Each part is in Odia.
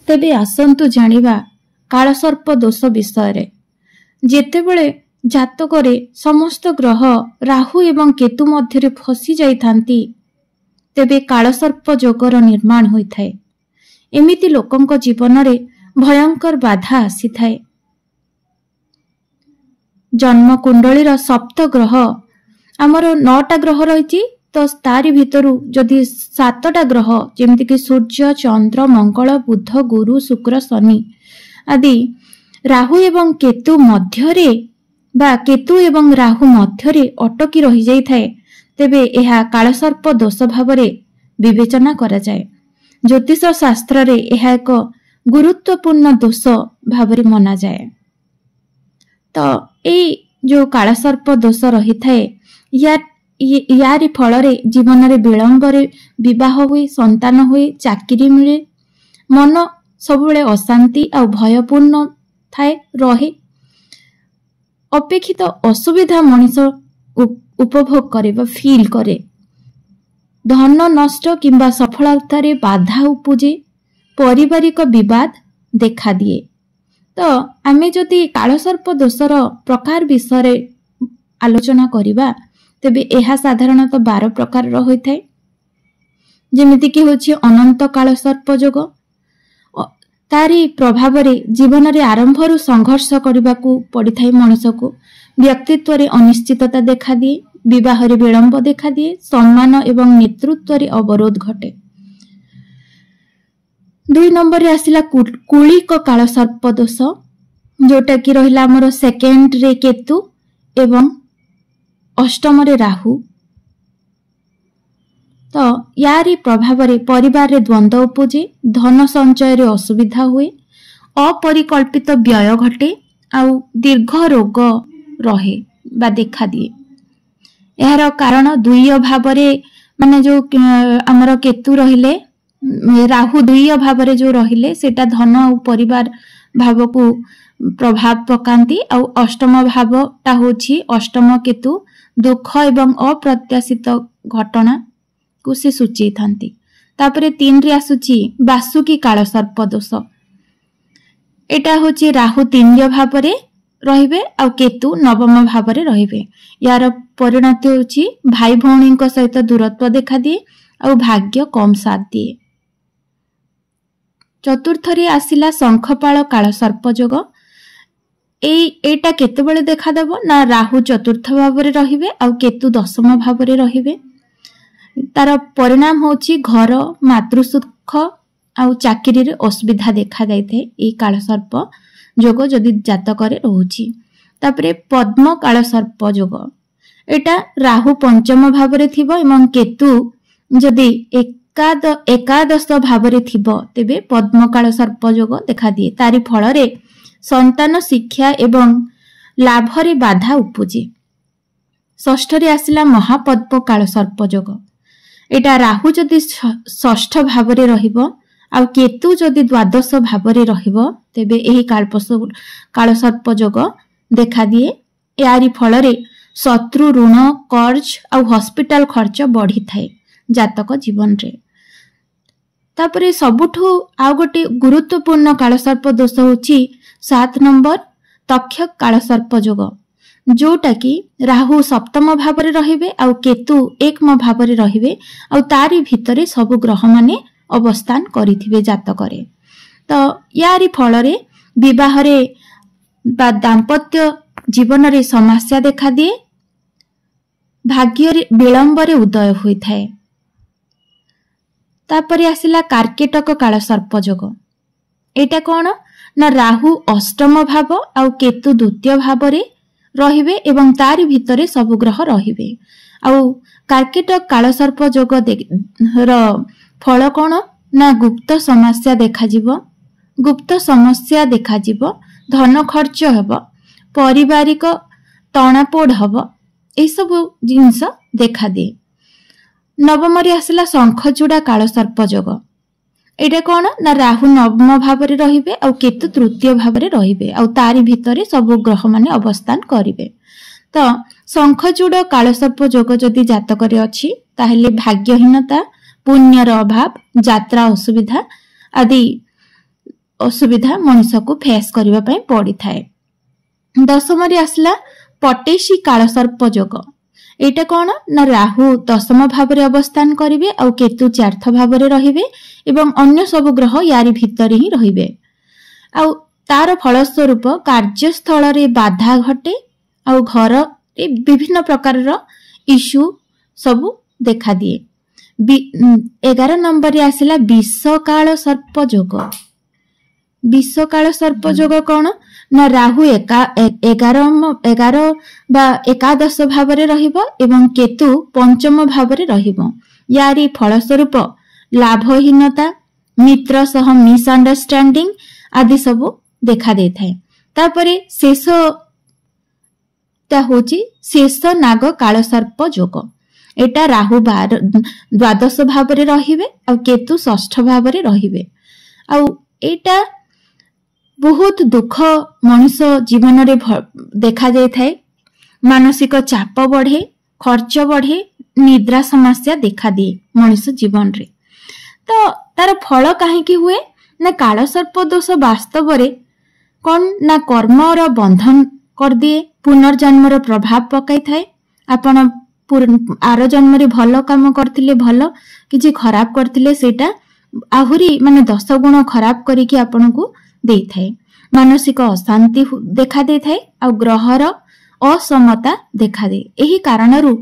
ତେବେ ଆସନ୍ତୁ ଜାଣିବା କାଳସର୍ପ ଦୋଷ ବିଷୟରେ। ଯେତେବେଳେ ଜାତକରେ ସମସ୍ତ ଗ୍ରହ ରାହୁ ଏବଂ କେତୁ ମଧ୍ୟରେ ଫସି ଯାଇଥାନ୍ତି, ତେବେ କାଳସର୍ପ ଯୋଗର ନିର୍ମାଣ ହୋଇଥାଏ। ଏମିତି ଲୋକଙ୍କ ଜୀବନରେ ଭୟଙ୍କର ବାଧା ଆସିଥାଏ। ଜନ୍ମ କୁଣ୍ଡଳୀର ସପ୍ତ ଗ୍ରହ, ଆମର 9ଟା ଗ୍ରହ ରହିଛି, ତ ତାରି ଭିତରୁ ଯଦି 7ଟା ଗ୍ରହ, ଯେମିତିକି ସୂର୍ଯ୍ୟ, ଚନ୍ଦ୍ର, ମଙ୍ଗଳ, ବୁଧ, ଗୁରୁ, ଶୁକ୍ର, ଶନି ଆଦି ରାହୁ ଏବଂ କେତୁ ମଧ୍ୟରେ ବା କେତୁ ଏବଂ ରାହୁ ମଧ୍ୟରେ ଅଟକି ରହିଯାଇଥାଏ, ତେବେ ଏହା କାଳସର୍ପ ଦୋଷ ଭାବରେ ବିବେଚନା କରାଯାଏ। ଜ୍ୟୋତିଷ ଶାସ୍ତ୍ରରେ ଏହା ଏକ ଗୁରୁତ୍ୱପୂର୍ଣ୍ଣ ଦୋଷ ଭାବରେ ମନାଯାଏ। ତ ଏଇ ଯୋଉ କାଳସର୍ପ ଦୋଷ ରହିଥାଏ, ୟାରି ଫଳରେ ଜୀବନରେ ବିଳମ୍ବରେ ବିବାହ ହୁଏ, ସନ୍ତାନ ହୁଏ, ଚାକିରି ମିଳେ, ମନ ସବୁବେଳେ ଅଶାନ୍ତି ଆଉ ଭୟପୂର୍ଣ୍ଣ ଥାଏ ରହେ, ଅପେକ୍ଷିତ ଅସୁବିଧା ମଣିଷ ଉପଭୋଗ କରେ ବା ଫିଲ୍ କରେ, ଧନ ନଷ୍ଟ କିମ୍ବା ସଫଳତାରେ ବାଧା ଉପୁଜେ, ପାରିବାରିକ ବିବାଦ ଦେଖାଦିଏ। ତ ଆମେ ଯଦି କାଳସର୍ପ ଦୋଷର ପ୍ରକାର ବିଷୟରେ ଆଲୋଚନା କରିବା, ତେବେ ଏହା ସାଧାରଣତଃ 12 ପ୍ରକାରର ହୋଇଥାଏ। ଯେମିତିକି ହେଉଛି ଅନନ୍ତ କାଳସର୍ପ ଯୋଗ। ତାରି ପ୍ରଭାବରେ ଜୀବନରେ ଆରମ୍ଭରୁ ସଂଘର୍ଷ କରିବାକୁ ପଡ଼ିଥାଏ ମଣିଷକୁ। ବ୍ୟକ୍ତିତ୍ୱରେ ଅନିଶ୍ଚିତତା ଦେଖାଦିଏ, ବିବାହରେ ବିଳମ୍ବ ଦେଖାଦିଏ, ସମ୍ମାନ ଏବଂ ନେତୃତ୍ୱରେ ଅବରୋଧ ଘଟେ। 2 ନମ୍ବରରେ ଆସିଲା କୁଳିକ କାଳସର୍ପ ଦୋଷ, ଯୋଉଟା କି ରହିଲା ଆମର ସେକେଣ୍ଡରେ କେତୁ ଏବଂ ଅଷ୍ଟମରେ ରାହୁ। ତ ୟାରି ପ୍ରଭାବରେ ପରିବାରରେ ଦ୍ୱନ୍ଦ୍ୱ ଉପୁଜେ, ଧନ ସଞ୍ଚୟରେ ଅସୁବିଧା ହୁଏ, ଅପରିକଳ୍ପିତ ବ୍ୟୟ ଘଟେ ଆଉ ଦୀର୍ଘ ରୋଗ ରହେ ବା ଦେଖାଦିଏ। ଏହାର କାରଣ ଦ୍ୱିତୀୟ ଭାବରେ, ମାନେ ଯୋଉ ଆମର କେତୁ ରହିଲେ, ରାହୁ ଦ୍ୱିତୀୟ ଭାବରେ ଯୋଉ ରହିଲେ, ସେଇଟା ଧନ ଆଉ ପରିବାର ଭାବକୁ ପ୍ରଭାବ ପକାନ୍ତି। ଆଉ ଅଷ୍ଟମ ଭାବଟା ହେଉଛି ଅଷ୍ଟମ କେତୁ, ଦୁଃଖ ଏବଂ ଅପ୍ରତ୍ୟାଶିତ ଘଟଣାକୁ ସେ ସୂଚେଇଥାନ୍ତି। ତାପରେ 3ରେ ଆସୁଛି ବାସୁକି କାଳ ସର୍ପ ଦୋଷ। ଏଇଟା ହେଉଛି ରାହୁ 3 ଭାବରେ ରହିବେ ଆଉ କେତୁ ନବମ ଭାବରେ ରହିବେ। ୟାର ପରିଣତି ହେଉଛି ଭାଇ ଭଉଣୀଙ୍କ ସହିତ ଦୂରତ୍ୱ ଦେଖାଦିଏ ଆଉ ଭାଗ୍ୟ କମ୍ ସାଥ ଦିଏ। ଚତୁର୍ଥରେ ଆସିଲା ଶଙ୍ଖପାଳ କାଳ ସର୍ପ ଯୋଗ। ଏଇଟା କେତେବେଳେ ଦେଖାଦେବ ନା ରାହୁ ଚତୁର୍ଥ ଭାବରେ ରହିବେ ଆଉ କେତୁ ଦଶମ ଭାବରେ ରହିବେ। ତାର ପରିଣାମ ହେଉଛି ଘର, ମାତୃସୁଖ ଆଉ ଚାକିରିରେ ଅସୁବିଧା ଦେଖାଯାଇଥାଏ ଏଇ କାଳସର୍ପ ଯୋଗ ଯଦି ଜାତକରେ ରହୁଛି। ତାପରେ ପଦ୍ମ କାଳସର୍ପ ଯୋଗ। ଏଇଟା ରାହୁ ପଞ୍ଚମ ଭାବରେ ଥିବ ଏବଂ କେତୁ ଯଦି ଏକାଦଶ ଭାବରେ ଥିବ, ତେବେ ପଦ୍ମକାଳ ସର୍ପ ଯୋଗ ଦେଖାଦିଏ। ତାରି ଫଳରେ ସନ୍ତାନ, ଶିକ୍ଷା ଏବଂ ଲାଭରେ ବାଧା ଉପୁଜେ। ଷଷ୍ଠରେ ଆସିଲା ମହାପଦ୍ମ କାଳ ସର୍ପ ଯୋଗ। ଏଇଟା ରାହୁ ଯଦି ଷଷ୍ଠ ଭାବରେ ରହିବ ଆଉ କେତୁ ଯଦି ଦ୍ୱାଦଶ ଭାବରେ ରହିବ, ତେବେ ଏହି କାଳସର୍ପ ଯୋଗ ଦେଖାଦିଏ। ଏହାରି ଫଳରେ ଶତ୍ରୁ, ଋଣ, କର୍ଜ ଆଉ ହସ୍ପିଟାଲ ଖର୍ଚ୍ଚ ବଢିଥାଏ ଜାତକ ଜୀବନରେ। ତାପରେ ସବୁଠୁ ଆଉ ଗୋଟେ ଗୁରୁତ୍ୱପୂର୍ଣ୍ଣ କାଳସର୍ପ ଦୋଷ ହେଉଛି 7 ନମ୍ବର ତକ୍ଷକ କାଳସର୍ପ ଯୋଗ, ଯୋଉଟା କି ରାହୁ ସପ୍ତମ ଭାବରେ ରହିବେ ଆଉ କେତୁ ଏକମ ଭାବରେ ରହିବେ ଆଉ ତାରି ଭିତରେ ସବୁ ଗ୍ରହମାନେ ଅବସ୍ଥାନ କରିଥିବେ ଜାତକରେ। ତ ୟାରି ଫଳରେ ବିବାହରେ ବା ଦାମ୍ପତ୍ୟ ଜୀବନରେ ସମସ୍ୟା ଦେଖାଦିଏ, ଭାଗ୍ୟରେ ବିଳମ୍ବରେ ଉଦୟ ହୋଇଥାଏ। ତାପରେ ଆସିଲା କାର୍କେଟକ କାଳ ସର୍ପ ଯୋଗ। ଏଇଟା କ'ଣ ନା ରାହୁ ଅଷ୍ଟମ ଭାବ ଆଉ କେତୁ ଦ୍ୱିତୀୟ ଭାବରେ ରହିବେ ଏବଂ ତାରି ଭିତରେ ସବୁ ଗ୍ରହ ରହିବେ। ଆଉ କାର୍କେଟକ କାଳସର୍ପ ଯୋଗ ର ଫଳ କ'ଣ ନା ଗୁପ୍ତ ସମସ୍ୟା ଦେଖାଯିବ, ଗୁପ୍ତ ସମସ୍ୟା ଦେଖାଯିବ, ଧନ ଖର୍ଚ୍ଚ ହେବ, ପାରିବାରିକ ତଣାପୋଡ଼ ହବ, ଏସବୁ ଜିନିଷ ଦେଖାଦିଏ। ନବମରେ ଆସିଲା ଶଙ୍ଖଚୂଡ଼ା କାଳସର୍ପ ଯୋଗ। ଏଇଟା କ'ଣ ନା ରାହୁ ନବମ ଭାବରେ ରହିବେ ଆଉ କେତୁ ତୃତୀୟ ଭାବରେ ରହିବେ ଆଉ ତାରି ଭିତରେ ସବୁ ଗ୍ରହମାନେ ଅବସ୍ଥାନ କରିବେ। ତ ଶଙ୍ଖଚୂଡ଼ କାଳସର୍ପ ଯୋଗ ଯଦି ଜାତକରେ ଅଛି, ତାହେଲେ ଭାଗ୍ୟହୀନତା, ପୁଣ୍ୟର ଅଭାବ, ଯାତ୍ରା ଅସୁବିଧା ଆଦି ଅସୁବିଧା ମଣିଷକୁ ଫେସ୍ କରିବା ପାଇଁ ପଡ଼ିଥାଏ। ଦଶମରେ ଆସିଲା ପଟେଶୀ କାଳସର୍ପ ଯୋଗ। ଏଇଟା କ'ଣ ନା ରାହୁ ଦଶମ ଭାବରେ ଅବସ୍ଥାନ କରିବେ ଆଉ କେତୁ ଚାର୍ଥ ଭାବରେ ରହିବେ ଏବଂ ଅନ୍ୟ ସବୁ ଗ୍ରହ ୟାରି ଭିତରେ ହିଁ ରହିବେ। ଆଉ ତାର ଫଳସ୍ୱରୂପ କାର୍ଯ୍ୟସ୍ଥଳରେ ବାଧା ଘଟେ ଆଉ ଘରରେ ବିଭିନ୍ନ ପ୍ରକାରର ଇସ୍ୟୁ ସବୁ ଦେଖାଦିଏ। 11 ନମ୍ବରରେ ଆସିଲା ବିଷକାଳ ସର୍ପ ଯୋଗ। ବିଷକାଳ ସର୍ପ ଯୋଗ କ'ଣ ନା ରାହୁ 11 ବା ଏକାଦଶ ଭାବରେ ରହିବ ଏବଂ କେତୁ ପଞ୍ଚମ ଭାବରେ ରହିବ। ୟାରି ଫଳସ୍ୱରୂପ ଲାଭହୀନତା, ମିତ୍ର ସହ ମିସ୍ଅଣ୍ଡରଷ୍ଟାଣ୍ଡିଂ ଆଦି ସବୁ ଦେଖା ଦେଇଥାଏ। ତାପରେ ଶେଷଟା ହେଉଛି ଶେଷ ନାଗ କାଳସର୍ପ ଯୋଗ। ଏଇଟା ରାହୁ ଦ୍ୱାଦଶ ଭାବରେ ରହିବେ ଆଉ କେତୁ ଷଷ୍ଠ ଭାବରେ ରହିବେ। ଆଉ ଏଇଟା ବହୁତ ଦୁଃଖ ମଣିଷ ଜୀବନରେ ଦେଖାଯାଇଥାଏ। ମାନସିକ ଚାପ ବଢ଼େ, ଖର୍ଚ୍ଚ ବଢ଼େ, ନିଦ୍ରା ସମସ୍ୟା ଦେଖାଦିଏ ମଣିଷ ଜୀବନରେ। ତ ତାର ଫଳ କାହିଁକି ହୁଏ ନା କାଳସର୍ପ ଦୋଷ ବାସ୍ତବରେ କ'ଣ ନା କର୍ମର ବନ୍ଧନ କରିଦିଏ, ପୁନର୍ଜନ୍ମର ପ୍ରଭାବ ପକାଇଥାଏ। ଆପଣ ଆର ଜନ୍ମରେ ଭଲ କାମ କରିଥିଲେ ଭଲ, କିଛି ଖରାପ କରିଥିଲେ ସେଇଟା ଆହୁରି ମାନେ 10 ଗୁଣ ଖରାପ କରିକି ଆପଣଙ୍କୁ ଦେଇଥାଏ। ମାନସିକ ଅଶାନ୍ତି ଦେଖା ଦେଇଥାଏ ଆଉ ଗ୍ରହର ଅସମତା ଦେଖାଦିଏ। ଏହି କାରଣରୁ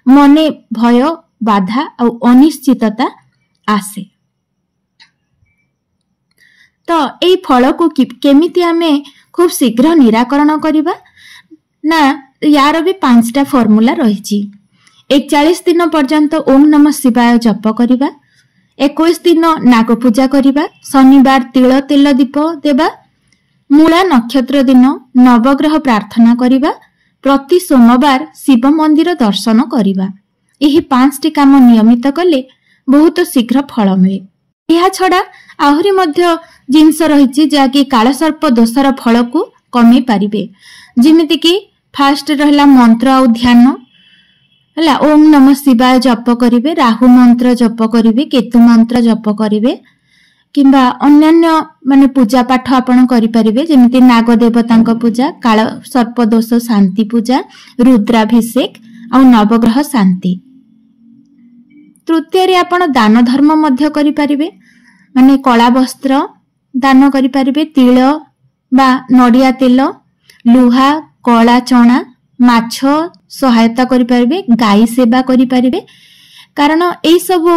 ମନେ ଭୟ, ବାଧା ଆଉ ଅନିଶ୍ଚିତତା ଆସେ। ତ ଏଇ ଫଳକୁ କେମିତି ଆମେ ଖୁବ୍ ଶୀଘ୍ର ନିରାକରଣ କରିବା ନା ୟାର ବି 5ଟା ଫର୍ମୁଲା ରହିଛି। 41 ଦିନ ପର୍ଯ୍ୟନ୍ତ ଓಂ ନମ ଶିବାୟ ଜପ କରିବା, 21 ଦିନ ନାଗ ପୂଜା କରିବା, ଶନିବାର ତିଳ ତେଲ ଦୀପ ଦେବା, ମୂଳା ନକ୍ଷତ୍ର ଦିନ ନବଗ୍ରହ ପ୍ରାର୍ଥନା କରିବା, ପ୍ରତି ସୋମବାର ଶିବ ମନ୍ଦିର ଦର୍ଶନ କରିବା। ଏହି 5ଟି କାମ ନିୟମିତ କଲେ ବହୁତ ଶୀଘ୍ର ଫଳ ମିଳେ। ଏହା ଛଡ଼ା ଆହୁରି ମଧ୍ୟ ଜିନିଷ ରହିଛି ଯାହାକି କାଳସର୍ପ ଦୋଷର ଫଳକୁ କମେଇ ପାରିବେ। ଯେମିତିକି ଫାଷ୍ଟ ରହିଲା ମନ୍ତ୍ର ଆଉ ଧ୍ୟାନ ହେଲା। ଓಂ ନମ ଶିବାୟ ଜପ କରିବେ, ରାହୁ ମନ୍ତ୍ର ଜପ କରିବେ, କେତୁ ମନ୍ତ୍ର ଜପ କରିବେ କିମ୍ବା ଅନ୍ୟାନ୍ୟ ମାନେ ପୂଜା ପାଠ ଆପଣ କରିପାରିବେ, ଯେମିତି ନାଗ ଦେବତାଙ୍କ ପୂଜା, କାଳ ସର୍ପ ଦୋଷ ଶାନ୍ତି ପୂଜା, ରୁଦ୍ରାଭିଷେକ ଆଉ ନବଗ୍ରହ ଶାନ୍ତି। ତୃତୀୟରେ ଆପଣ ଦାନ ଧର୍ମ ମଧ୍ୟ କରିପାରିବେ, ମାନେ କଳା ବସ୍ତ୍ର ଦାନ କରିପାରିବେ, ତିଳ ବା ନଡ଼ିଆ ତେଲ, ଲୁହା, କଳା ଚଣା, ମାଛ ସହାୟତା କରିପାରିବେ, ଗାଈ ସେବା କରିପାରିବେ। କାରଣ ଏଇସବୁ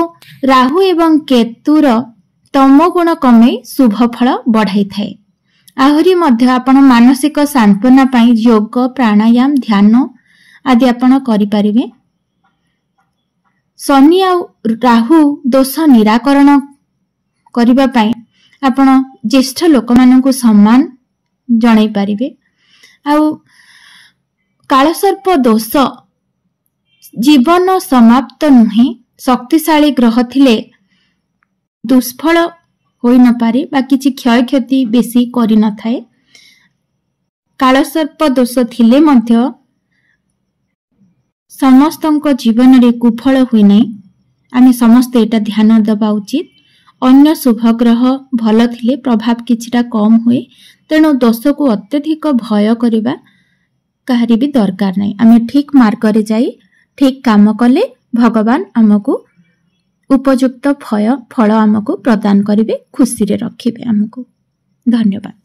ରାହୁ ଏବଂ କେତୁର ତମଗୁଣ କମେଇ ଶୁଭ ଫଳ ବଢ଼ାଇଥାଏ। ଆହୁରି ମଧ୍ୟ ଆପଣ ମାନସିକ ସାନ୍ତ୍ୱନା ପାଇଁ ଯୋଗ, ପ୍ରାଣାୟାମ, ଧ୍ୟାନ ଆଦି ଆପଣ କରିପାରିବେ। ଶନି ଆଉ ରାହୁ ଦୋଷ ନିରାକରଣ କରିବା ପାଇଁ ଆପଣ ଜ୍ୟେଷ୍ଠ ଲୋକମାନଙ୍କୁ ସମ୍ମାନ ଜଣାଇ ପାରିବେ। ଆଉ କାଳସର୍ପ ଦୋଷ ଜୀବନ ସମାପ୍ତ ନୁହେଁ। ଶକ୍ତିଶାଳୀ ଗ୍ରହ ଥିଲେ ଦୁଷ୍ଫଳ ହୋଇନପାରେ ବା କିଛି କ୍ଷୟକ୍ଷତି ବେଶୀ କରିନଥାଏ। କାଳସର୍ପ ଦୋଷ ଥିଲେ ମଧ୍ୟ ସମସ୍ତଙ୍କ ଜୀବନରେ କୁଫଳ ହୁଏ ନାହିଁ। ଆମେ ସମସ୍ତେ ଏଇଟା ଧ୍ୟାନ ଦେବା ଉଚିତ। ଅନ୍ୟ ଶୁଭ ଗ୍ରହ ଭଲ ଥିଲେ ପ୍ରଭାବ କିଛିଟା କମ୍ ହୁଏ। ତେଣୁ ଦୋଷକୁ ଅତ୍ୟଧିକ ଭୟ କରିବା କାହାରି ବି ଦରକାର ନାହିଁ। ଆମେ ଠିକ୍ ମାର୍ଗରେ ଯାଇ ଠିକ୍ କାମ କଲେ ଭଗବାନ ଆମକୁ ଉପଯୁକ୍ତ ଫଳ ଆମକୁ ପ୍ରଦାନ କରିବେ, ଖୁସିରେ ରଖିବେ ଆମକୁ। ଧନ୍ୟବାଦ।